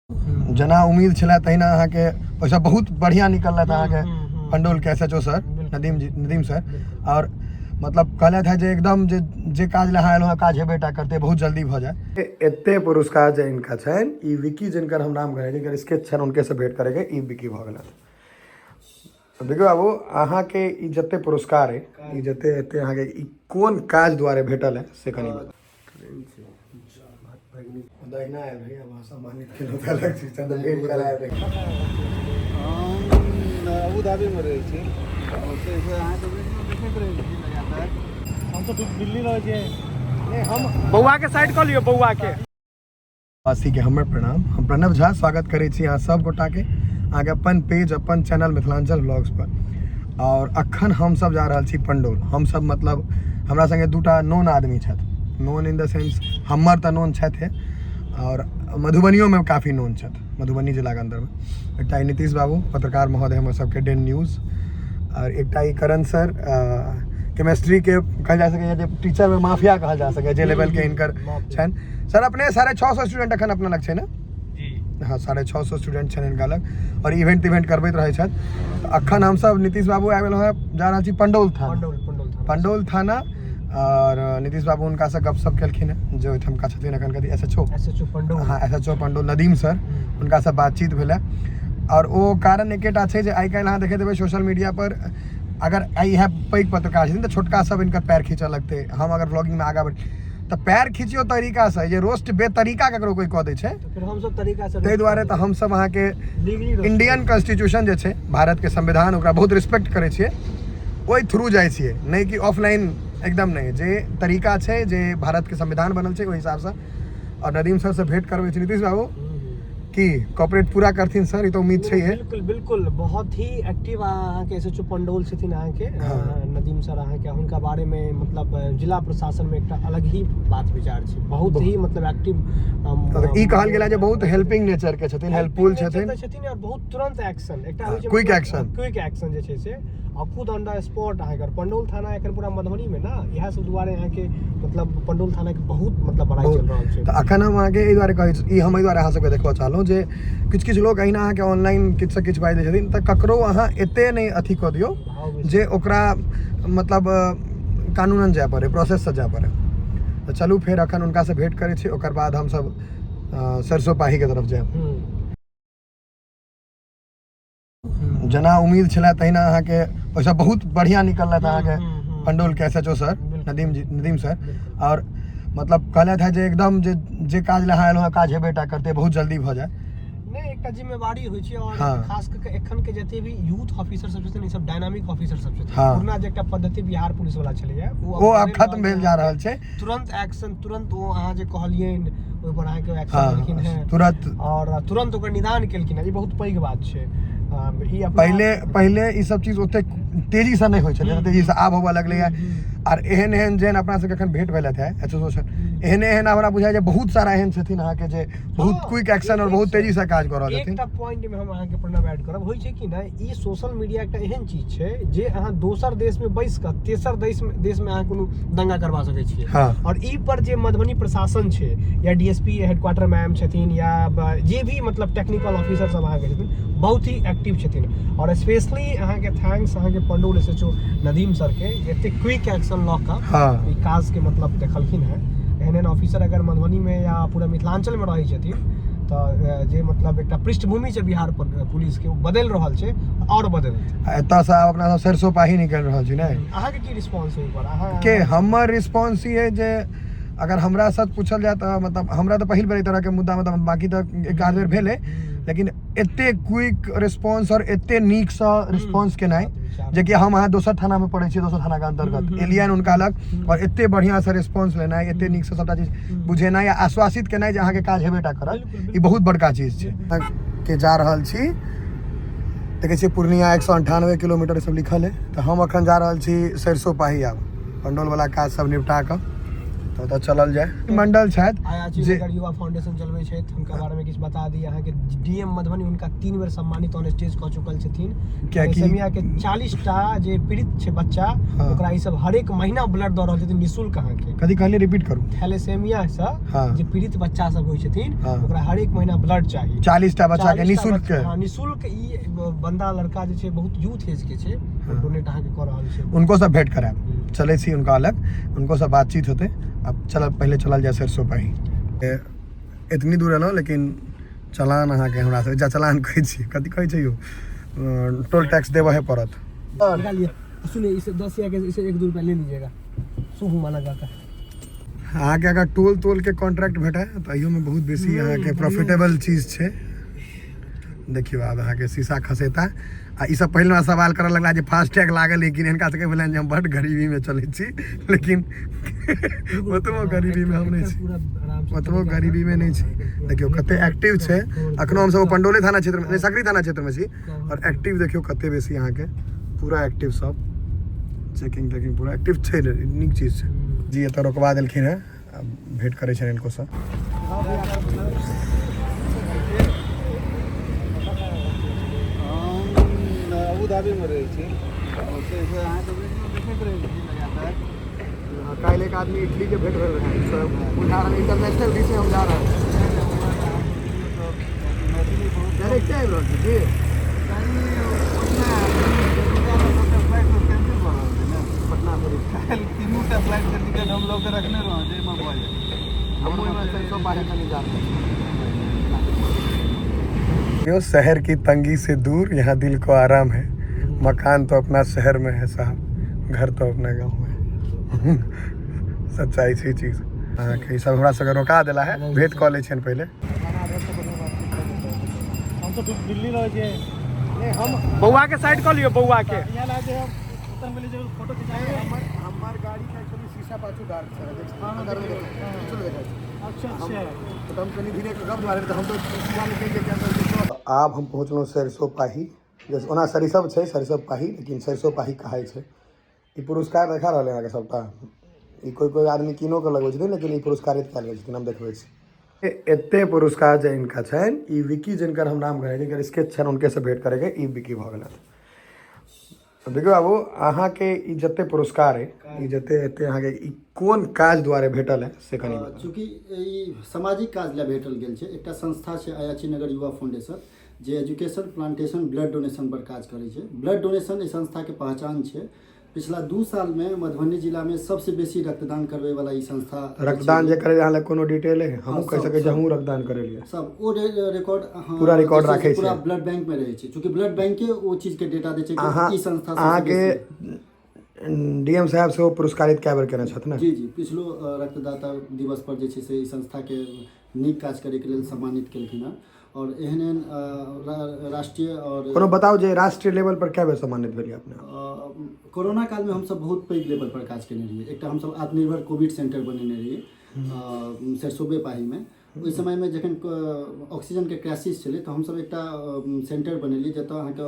जेना उम्मीद छलै तहिना अहाँके ओहिसँ बहुत बढ़िआँ निकललथि अहाँके पंडौलके S H O sir, Nadeem ji, Nadeem sir. आओर मतलब कहलथि है जे एकदम जे जे काज लए अहाँ एलहुँ हँ, काज हेबे टा करतै, बहुत जल्दी भऽ जाय। एते पुरस्कार जे इनका छनि, ई विकी जिनकर हम नाम कहै, जिनकर स्केच छनि, हुनकेसँ भेंट करैके ई विकी भऽ गेलथि। विकी बाबू, अहाँके ई जते पुरस्कार अइ, ई जते एते अहाँके ई कोन काज दुआरे भेटल है से कनि बताउ। दहिना आयल रही, अब अहाँ सम्मानित केलहुँ तऽ अलग चीज छै, तऽ भेंट करायल रही। हम अबू धाबीमे रहै छी, ओतहिसँ अहाँके वीडियो देखैत रहै छी लगातार। हम तऽ दिल्ली रहै छियै। नहि, हम बौआ के साइड कऽ लियौ बौआ के। वासी के हमर प्रणाम। हम प्रणव झा स्वागत करै छी अहाँ सब गोटा के अहाँके अपन पेज, अपन चैनल मिथिलांचल व्लॉग्स पर। और अखन हम सब जा रहल छी पंडौल। हम सब मतलब हमरा संगे दूटा नोन आदमी छथि, नोन इन the sense हमर तऽ नोन छथि, और मधुबनियोमे काफी नोन छथि, मधुबनी जिलाके अन्दरमे। एकटा ई नीतीश बाबू पत्रकार महोदय हमर सबके डेन न्यूज, और एकटा ई करण सर केमिस्ट्रीके कहल जा सकैए जे टीचरमे माफिया कहल जा सकैए, जे लेवलके हिनकर छनि। सर, अपने 650 स्टूडेंट अखन अपना लग छै ने? जी। हाँ, 650 स्टूडेंट छनि हिनका लग और इवेंट तिवेंट करबैत रहै छथि। तऽ अखन हमसब नीतीश बाबू आबि गेलहुँ हेँ, जा रहल छी पंडौल थाना। पंडौल, पंडौल थाना। पंडौल थाना। और नीतीश बाबू हुनकासँ गपशप केलखिन हेँ, जे ओहिठामका छथिन एखन कथी S H O. S H O Pandaul. हाँ, S H O Pandaul Nadeem sir, हुनकासँ बातचीत भेलै। और ओ कारण एकेटा छै जे आइ काल्हि अहाँ देखैत हेबै सोशल मीडिया पर, अगर आइ इएह पैघ पत्रकार छथिन तऽ छोटका सब हिनकर पैर खींचऽ लगतै। हम अगर व्लॉगिंगमे आगाँ बढ़ी तऽ पैर खींचियो तरीका से, जे रोस्ट बेतरीका ककरो कोई कऽ दै छै, तऽ फेर हमसब तरीका से। ताहि दुआरे तऽ हमसब अहाँके लीगली इंडियन कॉन्स्टिट्यूशन जे छै, भारतके संविधान, ओकरा बहुत रिस्पेक्ट करै छियै, ओहि थ्रू जाइ छियै, नहि कि ऑफलाइन एकदम नहि। जे तरीका छै, जे भारतके संविधान बनल छै, ओहि हिसाबसँ। आओर नदीम सरसँ भेंट करबै छी। नीतीश बाबू, की कॉपरेट पूरा करथिन सर, ई तऽ उम्मीद छै। बिल्कुल बिल्कुल, बहुत ही एक्टिव अहाँके एस एच ओ पंडौल छथिन अहाँके नदीम सर। अहाँके हुनका बारेमे मतलब जिला प्रशासनमे एकटा अलग ही बात विचार छै, बहुत ही मतलब एक्टिव। ई कहल गेल है जे बहुत हेल्पिंग नेचर के छथिन, हेल्पफुल छथिन। छथिन और बहुत तुरंत एक्शन एकटा होइ छै, quick action। Quick action जे छै से आ खुद ऑन the spot अहाँके। पंडौल थाना एखन पूरा मधुबनीमे ने इएह सब दुआरे अहाँके मतलब पंडौल थानाके बहुत मतलब बड़ाइ चलि रहल छै। तऽ अखन हम अहाँके एहि दुआरे कहै छी, ई हम एहि दुआरे अहाँ सबके देखबऽ चाहलहुँ जे किछु किछु लोक अहिना अहाँके ऑनलाइन किछुसँ किछु बाजि दै छथिन, तऽ ककरो अहाँ एते नहि अथी कऽ दियौ जे ओकरा मतलब कानूनन जाय पड़ै, प्रोसेससँ जाय पड़ै। तऽ चलू, फेर अखन हुनकासँ भेँट करै छी, ओकर बाद हमसब सरसो पाहीके तरफ जायब। जेना उम्मीद छलै तहिना अहाँके ओहिसँ बहुत बढ़िआँ निकललथि अहाँके पंडौलके S H O sir, Nadeem ji, Nadeem sir. आओर मतलब कहलथि है जे एकदम जे जे काज लए अहाँ एलहुँ हँ, काज हेबे टा करतै, बहुत जल्दी भऽ जाय। नहि, एकटा जिम्मेवारी होइ छै और खास कऽ के एखन के जते भी यूथ ऑफिसर सब छथिन, ई सब डायनामिक ऑफिसर सब छथिन। पुरना जे एकटा पद्धति बिहार पुलिस वाला छलैया, ओ आब खत्म भेल जा रहल छै। तुरंत एक्शन, तुरंत ओ अहाँ जे कहलियनि ओहि पर अहाँके एक्शन लेलखिन हेँ तुरंत और तुरंत ओकर निदान केलखिन हेँ। ई बहुत पैघ बात छै। ई पहिले पहिले ई सब चीज ओतेक तेजीसँ नहि होइ छलै, तेजीसँ आब होबऽ लगलैए। आर एहन एहन जेहन अपना सबके एखन भेंट भेलथि है एस एस ओ सर, एहन एहन हमरा बुझाइ जे बहुत सारा एहन छथिन अहाँके जे बहुत क्विक एक्शन और बहुत तेजीसँ काज कऽ रहल छथिन। एकटा पॉइंट मे हम अहाँके प्रणव ऐड करब। होइ छै कि नहि, ई सोशल मीडिया एकटा एहन चीज छै जे अहाँ दोसर देश मे बैस कऽ तेसर देश मे अहाँ कोनो दंगा करवा सकै छियै। और ई पर जे मधुबनी प्रशासन छै या डीएसपी हेडक्वार्टर मैम छथिन या जे भी मतलब टेक्निकल ऑफिसर सब अहाँके छथिन, बहुत ही एक्टिव छथिन। और स्पेशली अहाँके thanks अहाँके Pandaul S H O Nadeem sir के, जे एते क्विक एक्शन लऽ कऽ ई काज के मतलब देखलखिन हेँ। एहन एहन ऑफिसर अगर मधुबनी मे या पूरा मिथिलांचल मे रहै छथिन तऽ जे मतलब एकटा पृष्ठभूमि छै बिहार पुलिस के, ओ बदलि रहल छै आओर बदलतै। एतऽसँ आब अपना सब सरसो पाही निकलि रहल छी ने? अहाँके की रिस्पॉन्स है पर अहाँ के? हमर रिस्पॉन्स ई है जे अगर हमरा सच पूछल जाय तऽ मतलब हमरा तऽ पहिल बेर एहि तरहके मुद्दा, मतलब बाकी तऽ एक आध बेर भेलै, लेकिन एते क्विक रिस्पॉन्स और एते नीकसँ रिस्पॉन्स केनाइ, जेकि हम अहाँ दोसर थानामे पढ़ै छियै, दोसर थानाके अन्तर्गत एलियन हुनका लग और एते बढ़िआँसँ रिस्पॉन्स लेनाइ, एते नीकसँ सबटा चीज बुझेनाइ आ आश्वासित केनाइ जे अहाँके काज हेबे टा करत, ई बहुत बड़का चीज छै। के जा रहल छी, देखै छियै पूर्णिया 198 किलोमीटर सब लिखल है। तऽ हम अखन जा रहल छी सरिसो पाही। आब पंडौलवला काज सब निपटा कऽ तऽ ओतऽ चलल जाय। मंडल छथि अयाची जे नगर युवा फाउंडेशन चलबै छथि, हुनका बारे में किछु बता दी अहाँके। डीएम मधुबनी हुनका 3 बेर सम्मानित ऑन स्टेज कऽ चुकल छथिन। कियाकि थैलेसीमिया के 40 टा जे पीड़ित छै बच्चा, ओकरा ई सब हरेक महीना ब्लड दऽ रहल छथिन निःशुल्क अहाँके। कथी कहलियै, रिपीट करू। थैलेसीमिया से जे पीड़ित बच्चा सब होइ छथिन, ओकरा हरेक महीना ब्लड चाही। 40 टा बच्चा के 40 टा निःशुल्क बच्चा, के? हाँ, निःशुल्क। ई बंदा लड़का जे छै, बहुत यूथ एज के छै, डोनेट अहाँके कऽ रहल छै। उनको सब भेंट करायब। चलै छी उनका अलग, उनको सब बातचीत होते। अब चल, पहले चलल जाय सरसों पाही। एतनी दूर एलहुँ, लेकिन चलान अहाँके हमरा सब जा चलान कहै छी, कथी कहै छै यौ, टोल टैक्स देबहे पड़त। निकालिए। सुनिए, इसे 10 या के इसे 1-2 रुपया ले लीजिएगा, शुभ माना जाता है। अहाँके अगर टोल तोल के कॉन्ट्रैक्ट भेटै तऽ अहियोमे बहुत बेसी अहाँके प्रॉफिटेबल चीज छै। देखियौ, आब अहाँके शीशा खसेता आ ई सब पहिल हमरा सवाल करऽ लगला जे फास्टैग लागल है कि नहि। हिनका सबके भेलनि जे हम बड्ड गरीबीमे चलै छी, लेकिन ओतबो गरीबीमे हम नहि छी। पूरा आराम से। ओतबो गरीबीमे नहि छी। देखियौ, कते एक्टिव छै। अखनो हमसब पंडौले थाना क्षेत्रमे नहि, सकरी थाना क्षेत्रमे छी आओर एक्टिव देखियौ कते बेसी अहाँके पूरा एक्टिव, सब चेकिंग तेकिंग पूरा एक्टिव छै। नीक चीज छै जी। एतऽ रोकवा देलखिन हेँ, आब भेंट करै छनि हिनको से। हम अबू धाबीमे रहै छी, ओतहिसँ अहाँके वीडियो देखैत रहै छी लगातार। काल्हि एक आदमी इटली के भेंट भेल रहै, बुझा रहल इंटरनेशनल भी से हम जा रहल छी। मैथिली बहुत डायरेक्ट आबि रहल छी जी। कनि पटना फ्लाइट कैंसिल भऽ रहल छै ने। पटना से। काल्हि तीनू टा फ्लाइटके टिकट हम लऽ कऽ रखने रहौँ, जाहिमे भऽ जाय। हमहूँ एम्हर सरिसो पाही कनि जा रहल छी। यो शहर की तंगी से दूर यहाँ दिल को आराम है, मकान तो अपना शहर में है साहब, घर तो अपना गांव में है। सच्चाई छै चीज अहाँके। ई सब हमरा सबके रोका देला है, भेंट कऽ लै छियनि पहिले। हम तऽ दिल्ली रहै छियै। बौआ के साइड कऽ लियौ, बौआ के। यहाँ लागे हम उत्तर मिली जे फोटो खिंचाए। हमर हमर गाड़ी के एक्चुअली शीशा पाछू डार्क छै, अंदर में देखो, चलो देखै छी। अच्छा। तऽ हम कनि धीरे गप दुआरे तऽ हम तऽ सीधा निकलि गेल अंदर। आब हम पहुँचलहुँ सरिसो पाही। जैसे ओना सरिसब छै, सरिसब पाही, लेकिन सरिसो पाही कहाइ छै। ई पुरस्कार देखा रहल है अहाँके सबटा। ई कोइ कोइ आदमी कीनो के लगबै छथिन, लेकिन ई पुरस्कारित कयल गेल छथिन, हम देखबै छी। एते पुरस्कार जे इनका छनि। ई विकी, जिनकर हम नाम कहै, जिनकर स्केच छनि, हुनके से भेंट करैके ई विकी भऽ गेलथि। विकी बाबू, अहाँके ई जते पुरस्कार है, ई जते एते अहाँके ई कोन काज दुआरे भेटल है, से कनि बताउ। चूँकि ई सामाजिक काज लए भेटल गेल छै, एकटा संस्था छै अयाची नगर युवा फाउंडेशन, जे एजुकेशन, प्लांटेशन, ब्लड डोनेशन पर काज करै छै। ब्लड डोनेशन एहि संस्थाके पहचान छै। पिछला 2 सालमे मधुबनी जिलामे सबसँ बेसी रक्तदान करबैवला ई संस्था। रक्तदान जे करे, अहाँ लग कोनो डिटेल है? हमहूँ हाँ, कहि सब- सकै छी। सब। हमहूँ रक्तदान करेलियै। सब ओ रिकॉर्ड, हाँ, पूरा रिकॉर्ड जे छै से राखै पूरा छै। ब्लड बैंक में रहै छै, चूँकि ब्लड बैंक के ओ चीज के डेटा दै छै कि अहाँ ई संस्था सबसँ अहाँके बेसी। डीएम साहब सेहो पुरस्कारित कए बेर केने छथि ने? जी, पिछलो रक्तदाता दिवस पर जे छै से ई संस्थाके नीक काज करैके लेल सम्मानित केलखिन हँ आओर एहन एहन राष्ट्रीय आओर कोनो बताउ जे राष्ट्रीय लेवल पर कए बेर सम्मानित भेलियै अपने? कोरोना कालमे हमसब बहुत पैघ लेवल पर काज केने रहियै। एकटा हमसब आत्मनिर्भर कोविड सेंटर बनेने रहियै सरिसोबे पाहीमे। ओहि समयमे जखन ऑक्सीजनके क्राइसिस छलै, तऽ हमसब एकटा सेंटर बनेलियै, जतऽ अहाँके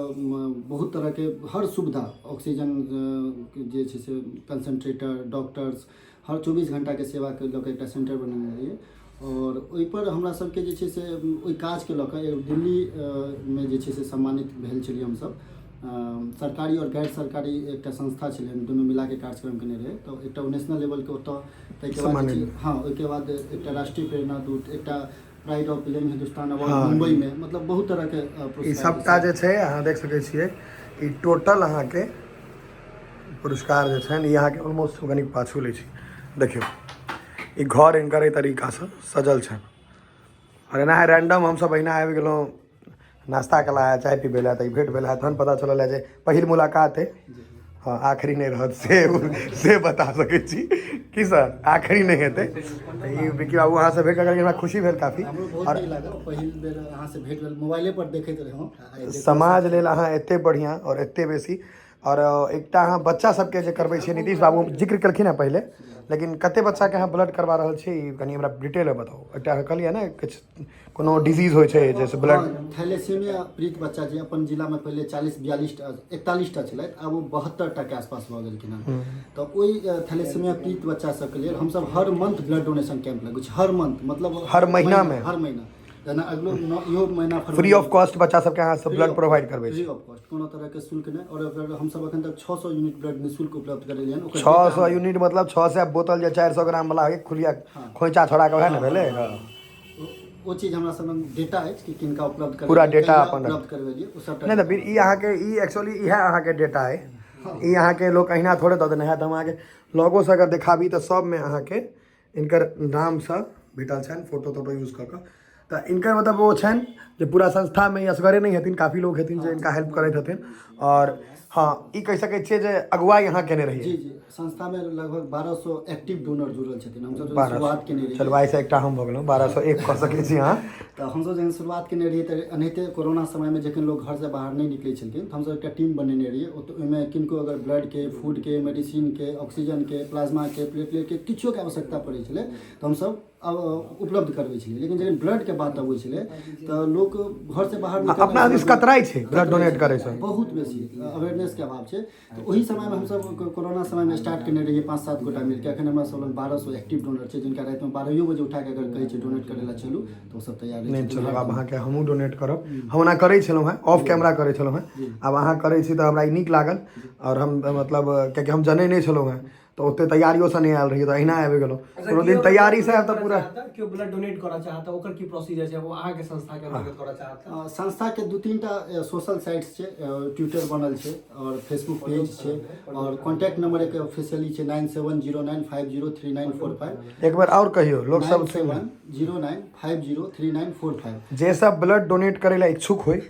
बहुत तरहके हर सुविधा, ऑक्सीजन जे छै से कंसंट्रेटर, डॉक्टर्स, हर 24 घंटाके सेवाके लऽ कऽ एकटा सेंटर बनेने रहियै। आओर ओहिपर हमरा सबके जे छै से ओहि काजके लऽ कऽ दिल्ली मे जे छै से सम्मानित भेल छलियै हमसब। सरकारी आओर गैर सरकारी एकटा संस्था छलै, दुनू मिलाके कार्यक्रम केने रहै, तऽ एकटा ओ नेशनल लेवलके ओतऽ, ताहिके बाद जे सम्मानित। छै, हँ, ओहिके बाद एकटा राष्ट्रीय प्रेरणा दूत, एकटा pride of young Hindustan award मुंबईमे, मतलब बहुत तरहके ई पुरस्कार। सबटा जे छै, अहाँ देख सकै छियै, ई टोटल अहाँके पुरस्कार जे छनि, ई अहाँके ऑलमोस्ट कनि पाछू लै छी। देखियौ, ई घर हिनकर एहि तरीकासँ सजल छनि। आओर एना रैंडम हमसब अहिना आबि गेलहुँ नाश्ता केला है, चाय पीबै लए, तऽ ई भेंट भेल है, तहन पता चलल है जे पहिल मुलाकात है। हँ, आखिरी नहि रहत से से बता सकै छी की सर, आखिरी नहि हेतै। तऽ ई विकी बाबू, अहाँसँ भेंट करके हमरा खुशी भेल काफी। हमरो बहुत आओर नीक लागल। पहिल बेर अहाँसँ भेंट भेल, मोबाइले पर देखैत रहौं, आइ देखलहुँ। समाज लेल अहाँ एते बढ़िआँ आओर एते बेसी, आओर एकटा अहाँ बच्चा सबके जे करबै छियै, नीतीश बाबू जिक्र केलखिन हेँ पहिले। लेकिन कते बच्चाके अहाँ ब्लड करवा रहल छी, ई कनि हमरा डिटेलमे बताउ। एकटा अहाँ कहलियै ने किछु कोनो डिजीज होइ छै जैसे ब्लड। थैलेसीमिया पीड़ित बच्चा जे अपन जिलामे पहिले 40 42टा 41टा छलथि, आब ओ 72टा के आसपास भऽ गेलखिन हँ। तऽ ओहि थैलेसीमिया पीड़ित बच्चा सबके लेल हमसब हर मंथ ब्लड डोनेशन कैंप लगबै छी। हर मंथ मतलब हर महीनामे? हर महीना, जेना अगलो इहो महीना फ्री ऑफ कॉस्ट बच्चा सबके अहाँ सब ब्लड प्रोवाइड करबै छी? फ्री ऑफ कॉस्ट, कोनो तरहके शुल्क नहि। आओर अगर हमसब एखन तक 600 यूनिट ब्लड निःशुल्क उपलब्ध करेलियै हन। 600 यूनिट मतलब 600 बोतल जे 400 ग्राम वाला होइ खुलिया खोइचा छोड़ा के, वएह ने भेलै? ओ चीज हमरा सब लग डेटा अछि कि किनका उपलब्ध पूरा डेटा अपन उपलब्ध करबेलियै, ओ सबटा नहि। तऽ ई अहाँके ई एक्चुअली इएह अहाँके डेटा अइ। ई अहाँके लोक अहिना थोड़े दऽ देने हैत। हम अहाँके लोगोसँ अगर देखाबी तऽ सबमे अहाँके इनकर नामसँ भेटल छनि, फोटो तोटो यूज कऽ कऽ। तऽ इनकर मतलब ओ छनि जे पूरा संस्थामे असगरे नहि हेथिन, काफी लोग हेथिन जे इनका हेल्प करैत हेथिन। आओर हँ, ई कहि सकै छियै जे अगुवाई अहाँ केने रहियै? जी जी, संस्थामे लगभग 1200 एक्टिव डोनर जुड़ल छथिन। हमसब जखन शुरुआत केने रहियै, चलू आइसँ एकटा हम भऽ गेलहुँ, 1201 कऽ सकै छी अहाँ। तऽ हमसब जखन शुरुआत केने रहियै तऽ एनाहिते कोरोना समयमे जखन लोक घरसँ बाहर नहि निकलै छलखिन, तऽ हमसब एकटा टीम बनेने रहियै। ओहिमे किनको अगर ब्लडके, फूडके, मेडिसिनके, ऑक्सीजनके, प्लाज्माके, प्लेटलेटके किछुके आवश्यकता पड़ै छलै तऽ हमसब उपलब्ध करबै छलियै। लेकिन जखन ब्लडके बात अबै छलै तऽ लोक घरसँ बाहर अपना दिस कतराइ छै ब्लड डोनेट करैसँ, बहुत बेसी अवेयरनेसके अभाव छै। तऽ ओहि समयमे हमसब कोरोना समयमे स्टार्ट केने रहियै 5-7 गोटा मिलके। एखन हमरा सब लग 1200 एक्टिव डोनर छै, जिनका रातिमे 12 बजे उठाके अगर कहै छै डोनेट करै लए चलू तऽ ओ सब तैयार रहै छै। चलू आब अहाँके हमहूँ डोनेट करब। हम ओना करै छलहुँ हेँ, ऑफ कैमरा करै छलहुँ हेँ, आब अहाँ करै छी तऽ हमरा ई नीक लागल। आओर हम मतलब कियाकि हम जनै नहि छलहुँ हेँ तऽ ओते तैयारियोसँ नहि आयल रहियै, तऽ अहिना आबि गेलहुँ। कोनो दिन तैयारीसँ आयब तऽ पूरा। केओ ब्लड डोनेट करऽ चाहता, ओकर की प्रोसीजर छै? ओ अहाँके संस्था के अंतर्गत करऽ चाहता? संस्था के 2-3 टा सोशल साइट्स छै, ट्विटर बनल छै और फेसबुक पेज छै, और कॉन्टैक्ट नंबर एक ऑफिशियली छै 9709503945। एक बार और कहियो लोक सब। 9709503945। जे सब ब्लड डोनेट करै लए इच्छुक होइ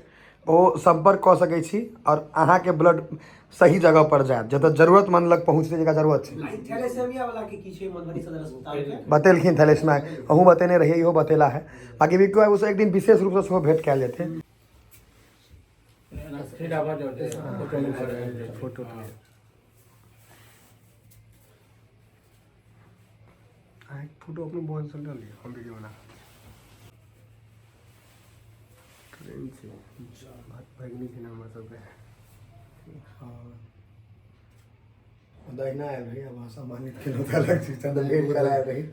ओ सम्पर्क कऽ सकै छी और अहाँके ब्लड सही जगह पर जायत, जतऽ जरूरतमंद लग पहुँचतै, जकरा जरूरत छै। थैलेसेमिया वाला के की छै मधुबनी सदर अस्पताल के? बतेलखिन थैलेसेमिया, अहूँ बतेने रहियै, इहो बतेला है। बाकी बिक्कू बाबूसँ एक दिन विशेष रूपसँ सेहो भेंट कयल जेतै। फोटो अपने मोबाइल से लऽ लिअ, हम वीडियो बना। ट्रेन छै, भगनी छै ने हमर सबके। दहिना आयल रही, आब अहाँ सम्मानित केलहुँ तऽ अलग चीज, भेंट करायल रही।